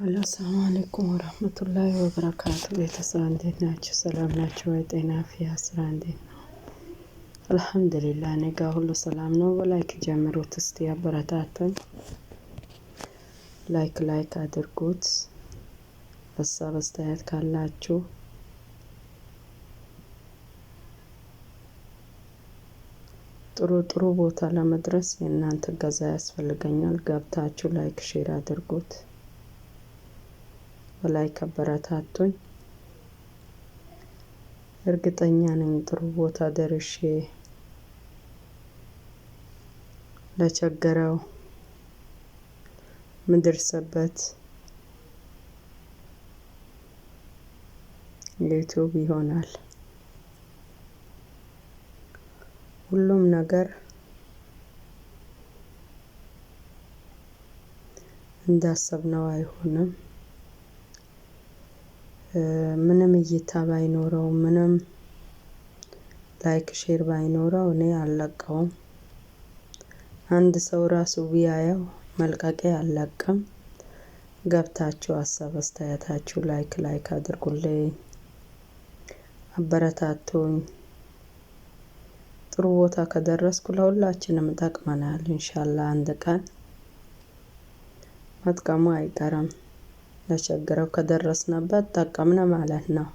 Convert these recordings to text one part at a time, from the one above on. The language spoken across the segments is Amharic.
አሎ አሰላሙ አለይኩም ወረህመቱላሂ ወበረካቱ። ቤተሰብ እንዴት ናችሁ? ሰላም ናችሁ ወይ? ጤና አፍያ፣ ስራ እንዴት ነው? አልሐምዱሊላህ እኔ ጋ ሁሉ ሰላም ነው። በ like ጀምሩት እስቲ አበረታቱኝ። Like like አድርጉት። ሀሳብ አስተያየት ካላችሁ ጥሩ ጥሩ ቦታ ለመድረስ የእናንተ እገዛ ያስፈልገኛል። ገብታችሁ like share አድርጉት። በ like አበረታቱኝ። እርግጠኛ ነኝ ጥሩ ቦታ ደርሼ ለቸገረው ምደርስበት ዩቲዩብ ይሆናል። ሁሉም ነገር እንዳሰብነው አይሆንም። ምንም እይታ ባይኖረው፣ ምንም like share ባይኖረው እኔ አልለቀውም። አንድ ሰው ራሱ ቢያየው መልቀቄ አልለቅም። ገብታችሁ ሀሳብ አስተያየታችሁ like like አድርጉልኝ፣ አበረታቱኝ። ጥሩ ቦታ ከደረስኩ ለሁላችንም ጠቅመናል። ኢንሻአላህ አንድ ቀን መጥቀሙ አይቀርም። ለቸገረው ከደረስንበት ጠቀምነ ማለት ነው።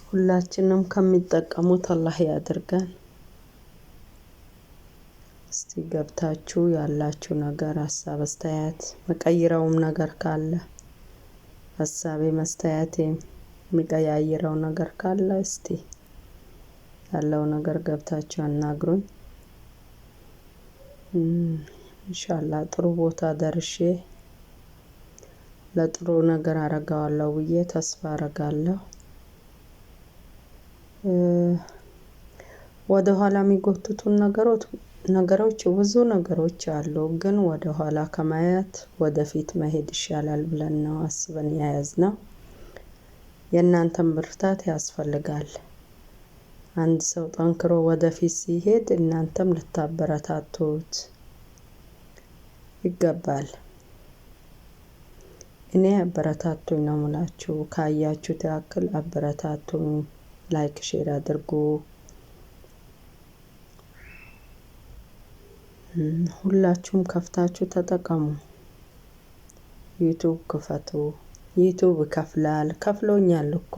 ሁላችንም ከሚጠቀሙት አላህ ያድርገን። እስቲ ገብታችሁ ያላችሁ ነገር ሀሳብ አስተያየት፣ መቀይረውም ነገር ካለ ሀሳቤ መስተያየቴ የሚቀያይረው ነገር ካለ እስቲ ያለው ነገር ገብታችሁ አናግሩኝ። ኢንሻአላህ ጥሩ ቦታ ደርሼ ለጥሩ ነገር አረገዋለሁ ብዬ ተስፋ አረጋለሁ። ወደ ኋላ የሚጎትቱን ነገሮች ብዙ ነገሮች አሉ። ግን ወደ ኋላ ከማየት ወደፊት መሄድ ይሻላል ብለን ነው አስበን የያዝነው። የእናንተን ብርታት ያስፈልጋል። አንድ ሰው ጠንክሮ ወደፊት ሲሄድ እናንተም ልታበረታቱት ይገባል። እኔ አበረታቱኝ ነው የምላችሁ። ካያችሁት ያክል አበረታቱኝ። Like share አድርጉ። ሁላችሁም ከፍታችሁ ተጠቀሙ። ዩቲዩብ ክፈቱ። ዩቲዩብ ይከፍላል። ከፍሎኛል እኮ፣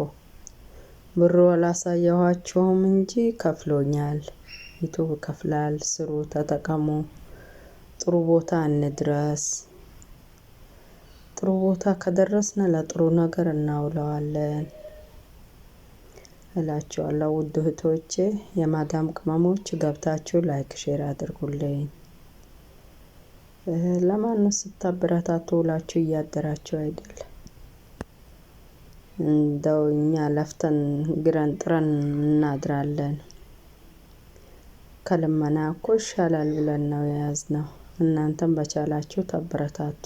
ብሩ አላሳየኋችሁም እንጂ ከፍሎኛል። ዩቲዩብ ይከፍላል። ስሩ፣ ተጠቀሙ። ጥሩ ቦታ እንድረስ። ጥሩ ቦታ ከደረስን ለጥሩ ነገር እናውለዋለን እላችኋለሁ። ውድ እህቶቼ፣ የማዳም ቅመሞች፣ ገብታችሁ like share አድርጉልኝ። ለማን ስታበረታቱ ውላችሁ እያደራችሁ አይደል? እንደው እኛ ለፍተን ግረን ጥረን እናድራለን። ከልመና እኮ ይሻላል ብለን ነው የያዝነው። እናንተም በቻላችሁ ተበረታቱ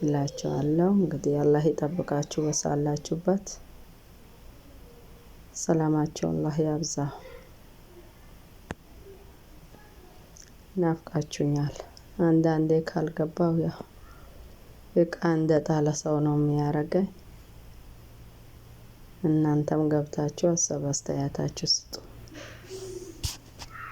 እላችኋለሁ። እንግዲህ አላህ ይጠብቃችሁ በሳላችሁበት፣ ሰላማችሁ አላህ ያብዛ። ናፍቃችሁኛል። አንዳንዴ ካልገባው ያው እቃ እንደ ጣለ ሰው ነው የሚያደርገኝ። እናንተም ገብታችሁ ሀሳብ አስተያየታችሁ ስጡ።